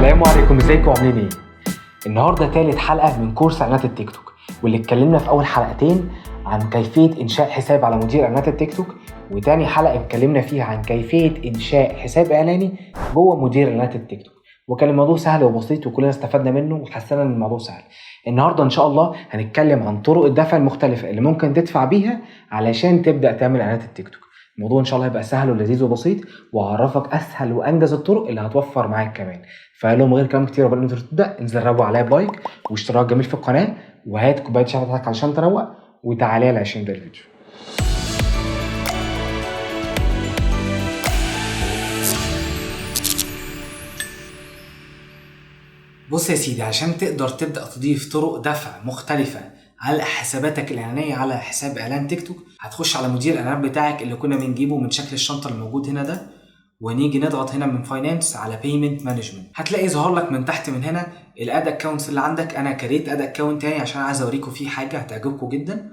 السلام عليكم، ازيكم عاملين ايه؟ النهارده تالت حلقة من كورس اعلانات التيك توك، واللي اتكلمنا في اول حلقتين عن كيفية انشاء حساب على مدير اعلانات التيك توك، وتاني حلقة اتكلمنا فيها عن كيفية انشاء حساب اعلاني جوه مدير اعلانات التيك توك. وكان الموضوع سهل وبسيط وكلنا استفدنا منه وحسينا ان الموضوع سهل. النهارده ان شاء الله هنتكلم عن طرق الدفع المختلفة اللي ممكن تدفع بيها علشان تبدا تعمل اعلانات التيك توك. الموضوع ان شاء الله هيبقى سهل ولذيذ وبسيط، وهعرفك اسهل وانجز الطرق اللي هتوفر معاك كمان. فلو من غير كلام كتير وقبل ما تبدا، انزل روق عليا ب like واشتراك جميل في القناة، وهات كوباية شاي بتاعتك علشان تروق، وتعالى لي عشان ده الفيديو. بص يا سيدي، عشان تقدر تبدا تضيف طرق دفع مختلفة على حساباتك الاعلانية على حساب اعلان تيك توك، هتخش على مدير الاعلانات بتاعك اللي كنا بنجيبه من شكل الشنطة الموجود هنا ده، ونيجي نضغط هنا من finance على payment management. هتلاقي ظهر لك من تحت من هنا ال ad accounts اللي عندك. انا create ad account تاني عشان عايز اوريكم فيه حاجة هتعجبكم جدا.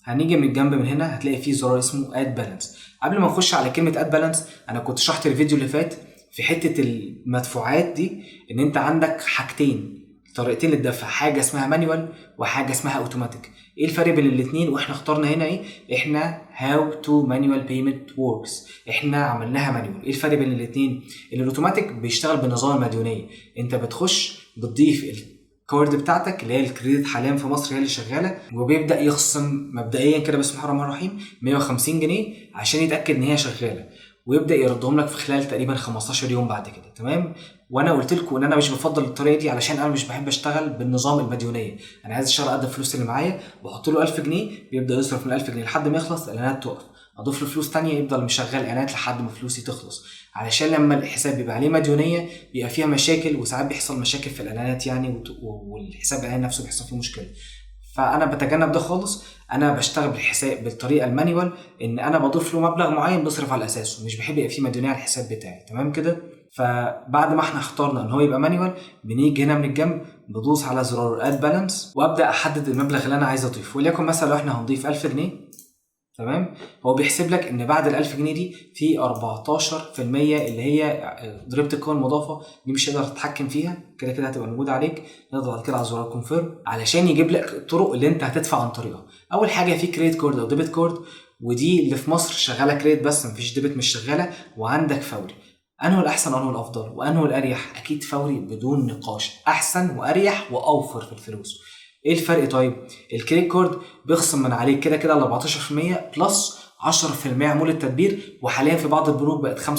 هنيجي من الجنب من هنا هتلاقي فيه زرار اسمه add balance. قبل ما نخش على كلمة add balance، انا كنت شرحت الفيديو اللي فات في حتة المدفوعات دي ان انت عندك حاجتين، طريقتين للدفع، حاجة اسمها manual وحاجه اسمها اوتوماتيك. ايه الفرق بين الاثنين؟ واحنا اخترنا هنا ايه؟ احنا how to manual payment works، احنا عملناها manual. ايه الفرق بين الاثنين؟ ان الاوتوماتيك بيشتغل بنظام المديونيه، انت بتخش بتضيف ال card بتاعتك اللي هي ال credit حاليا في مصر هي اللي شغالة، وبيبدا يخصم مبدئيا كده بسم الله الرحمن الرحيم 150 جنيه عشان يتاكد ان هي شغالة، ويبدا يردهم لك في خلال تقريبا 15 يوم بعد كده. تمام؟ وانا قلت لكم ان انا مش بفضل الطريقة دي علشان انا مش بحب اشتغل بالنظام المديونيه، انا عايز اشتغل قد الفلوس اللي معايا، بحط له 1000 جنيه بيبدا يصرف من 1000 جنيه لحد ما يخلص الاعلانات تقف، اضيف له فلوس ثانية يفضل مشغل اعلانات لحد ما فلوسي تخلص، علشان لما الحساب بيبقى عليه مديونية بيبقى فيها مشاكل، وساعات بيحصل مشاكل في الاعلانات يعني، والحساب الاعلاني نفسه بيحصل فيه مشكلة. فانا بتجنب ده خالص، انا بشتغل بالحساب بالطريقة ال manual، ان انا بضيف له مبلغ معين بصرف على اساسه، مش بحب يبقى فيه مديونية على الحساب بتاعي. تمام كده؟ فبعد ما احنا اخترنا ان هو يبقى manual، بنيجي هنا من الجنب بدوس على زرار add balance وابدا احدد المبلغ اللي انا عايز اضيفه، وليكن مثلا لو احنا هنضيف 1000 جنيه. تمام؟ هو بيحسب لك ان بعد ال 1000 جنيه دي في 14% اللي هي ضريبة القيمة المضافة، دي مش هتقدر تتحكم فيها، كده كده هتبقى موجودة عليك. نضغط بعد كده على زرار confirm علشان يجيب لك الطرق اللي انت هتدفع عن طريقها. اول حاجة في credit card او debit card، ودي اللي في مصر شغالة credit بس، مفيش debit مش شغالة. وعندك فوري. انه الاحسن وانه الافضل وانه الاريح؟ اكيد فوري بدون نقاش، احسن واريح واوفر في الفلوس. ايه الفرق طيب؟ ال credit card بيخصم من عليك كده كده ال 14% plus 10% عمولة تدبير، وحاليا في بعض البنوك بقت 5%.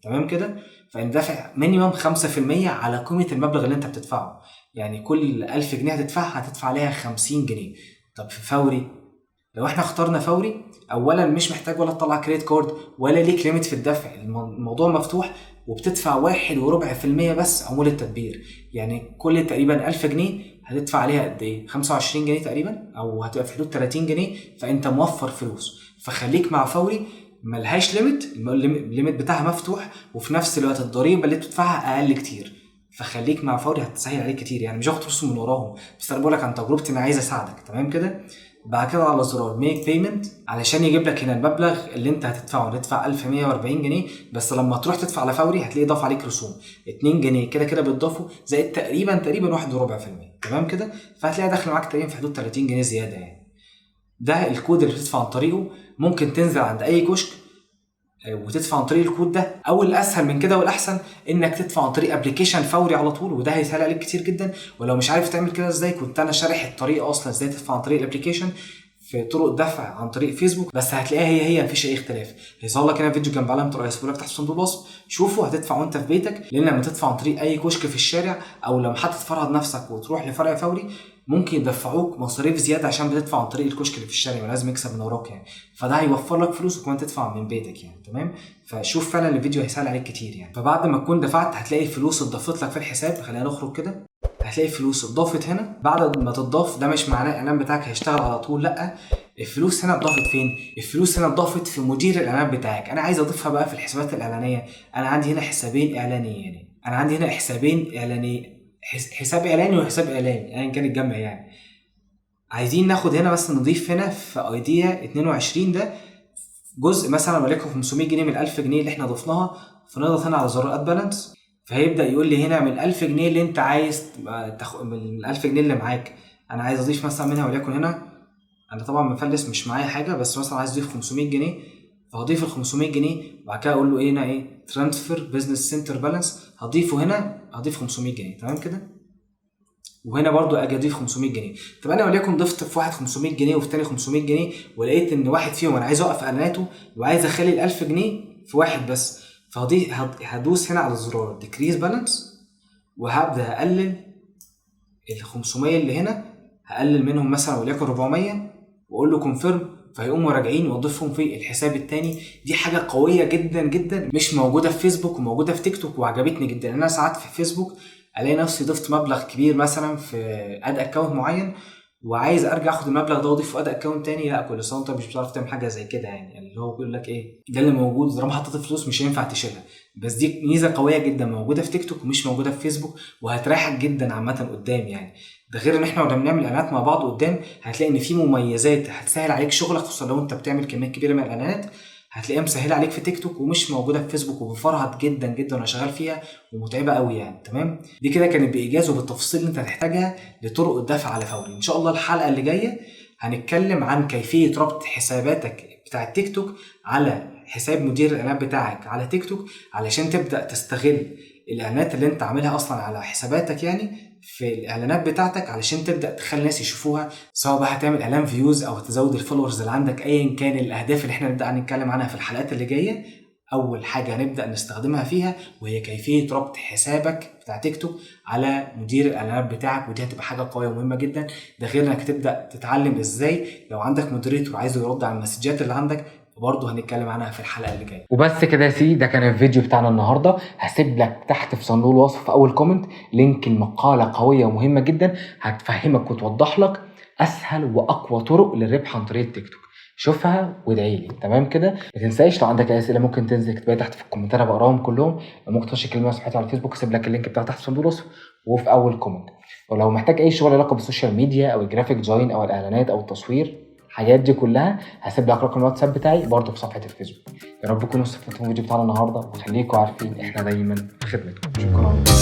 تمام كده؟ فانت دافع minimum 5% على قيمة المبلغ اللي انت بتدفعه، يعني كل 1000 جنيه هتدفعها هتدفع عليها 50 جنيه. طب في فوري، لو احنا اخترنا فوري، اولا مش محتاج ولا تطلع credit card ولا ليك limit في الدفع، الموضوع مفتوح، وبتدفع 1.25% بس عمولة تدبير. يعني كل تقريبا 1000 جنيه هتدفع عليها قد ايه؟ 25 جنيه تقريبا، او هتبقى في حدود 30 جنيه، فانت موفر فلوس. فخليك مع فوري، ملهاش limit، ال limit بتاعها مفتوح، وفي نفس الوقت الضريبة اللي بتدفعها اقل كتير. فخليك مع فوري، هتسهل عليك كتير. يعني مش هاخد فلوس من وراهم، بس انا بقول لك عن تجربتي، انا عايز اساعدك. تمام كده؟ بعد كده على زرار make payment علشان يجيب لك هنا المبلغ اللي انت هتدفعه. هتدفع 1140 جنيه، بس لما تروح تدفع على فوري هتلاقي ضاف عليك رسوم 2 جنيه كده كده بيتضافوا، زائد تقريبا 1.25%. تمام كده؟ فهتلاقي داخل معاك تقريبا في حدود 30 جنيه زيادة يعني. ده الكود اللي بتدفع عن طريقه، ممكن تنزل عند اي كشك وتدفع عن طريق الكود ده، او الاسهل من كده والاحسن انك تدفع عن طريق application فوري على طول، وده هيسهل عليك كتير جدا. ولو مش عارف تعمل كده ازاي، كنت انا شارح الطريقة اصلا ازاي تدفع عن طريق ال application في طرق دفع عن طريق فيسبوك، بس هتلاقيها هي هي مفيش اي اختلاف. هيظهر لك هنا فيديو جنب علامة الرئيس بيقول لك تحت صندوق الوصف، شوفه، هتدفع وانت في بيتك. لان لما تدفع عن طريق اي كشك في الشارع، او لما حتى تفرهد نفسك وتروح لفرع فوري، ممكن يدفعوك مصاريف زيادة عشان بتدفع عن طريق الكشك اللي في الشارع، ولازم يكسب من وراك يعني. فده هيوفر لك فلوس وكمان تدفع من بيتك يعني. تمام؟ فشوف فعلا الفيديو هيسهل عليك كتير يعني. فبعد ما تكون دفعت هتلاقي الفلوس اتضافت لك في الحساب. خلينا نخرج كده، هتلاقي فلوس اتضافت هنا. بعد ما تتضاف، ده مش معناه الاعلان بتاعك هيشتغل على طول، لا، الفلوس هنا اتضافت فين؟ الفلوس هنا اتضافت في مدير الاعلانات بتاعك. انا عايز اضيفها بقى في الحسابات الاعلانية. انا عندي هنا حسابين اعلانيين، انا عندي هنا حسابين اعلاني، حساب اعلاني وحساب اعلاني، ايا كان الجمع يعني. عايزين ناخد هنا بس نضيف هنا في idea 22 ده جزء مثلا وليكن 500 جنيه من 1000 جنيه اللي احنا ضفناها، فنضغط هنا على زرار add balance. فهيبدا يقول لي هنا من 1000 جنيه اللي انت عايز من 1000 جنيه اللي معاك انا عايز اضيف مثلا منها، وليكن هنا انا طبعا مفلس مش معايا حاجه، بس مثلا عايز اضيف 500 جنيه، فهضيف ال 500 جنيه وبعد كده اقول له ايه هنا ايه transfer business center balance، هضيفه هنا، هضيف 500 جنيه تمام كده. وهنا برضو اجي اضيف 500 جنيه. طب انا وليكن ضفت في واحد 500 جنيه وفي تاني 500 جنيه، ولقيت ان واحد فيهم انا عايز اوقف اعلاناته وعايز اخلي ال 1000 جنيه في واحد بس، فهضيف هدوس هنا على الزرار decrease balance وهبدا اقلل ال 500 اللي هنا، هقلل منهم مثلا وليكن 400 واقول له confirm، فهيقوموا راجعين واضيفهم في الحساب التاني. دي حاجة قوية جدا جدا مش موجودة في فيسبوك وموجودة في تيك توك، وعجبتني جدا. انا ساعات في فيسبوك الاقي نفسي ضفت مبلغ كبير مثلا في ad account معين وعايز ارجع اخد المبلغ ده واضيفه في ad account تاني، لا كل سنة وانت مش بتعرف تعمل حاجة زي كده يعني، اللي هو بيقول لك ايه ده اللي موجود، طالما حطيت فلوس مش هينفع تشيلها. بس دي ميزة قوية جدا موجودة في تيك توك ومش موجودة في فيسبوك، وهتريحك جدا عامة قدام يعني. ده غير ان احنا واحنا بنعمل اعلانات مع بعض قدام هتلاقي ان في مميزات هتسهل عليك شغلك، خصوصا لو انت بتعمل كميات كبيرة من الاعلانات هتلاقيها مسهلة عليك في تيك توك ومش موجودة في فيسبوك، وبفرهد جدا جدا وانا شغال فيها ومتعبه قوي يعني. تمام، دي كده كانت بايجاز وبالتفاصيل اللي انت هتحتاجها لطرق الدفع على فوري. ان شاء الله الحلقة اللي جاية هنتكلم عن كيفية ربط حساباتك بتاع التيك توك على حساب مدير الاعلانات بتاعك على تيك توك، علشان تبدا تستغل الاعلانات اللي انت عاملها اصلا على حساباتك يعني في الاعلانات بتاعتك، علشان تبدا تخلي الناس يشوفوها، سواء بقى هتعمل اعلان views او تزود ال followers اللي عندك، ايا كان الاهداف اللي احنا نبدا نتكلم عنها في الحلقات اللي جاية. اول حاجة هنبدا نستخدمها فيها وهي كيفية ربط حسابك بتاع تيك توك على مدير الاعلانات بتاعك، ودي هتبقى حاجة قوية ومهمة جدا. ده غير انك تبدا تتعلم ازاي لو عندك moderator عايزه يرد على المسجات اللي عندك، برضه هنتكلم عنها في الحلقة اللي جاية. وبس كده يا سيدي، ده كان الفيديو بتاعنا النهارده. هسيب لك تحت في صندوق الوصف في اول comment link المقالة قوية ومهمة جدا هتفهمك وتوضح لك اسهل واقوى طرق للربح عن طريق التيك توك. شوفها وادعي لي. تمام كده، ما تنساش لو عندك اي اسئلة ممكن تنزل تكتبها تحت في الكومنتات، انا بقراهم كلهم. ممكن تخش تكلمني على صفحتي على الفيسبوك، اسيب لك ال link بتاعه تحت في صندوق الوصف وفي اول comment. ولو محتاج اي شغل علاقة بال social media او ال graphic design او الاعلانات او التصوير، الحاجات دي كلها هسيب لك رقم الواتساب بتاعي برضه في صفحة الفيسبوك. يا رب تكونوا استفدتوا من الفيديو بتاعنا النهارده، وخليكم عارفين احنا دايما في خدمتكم. شكرا.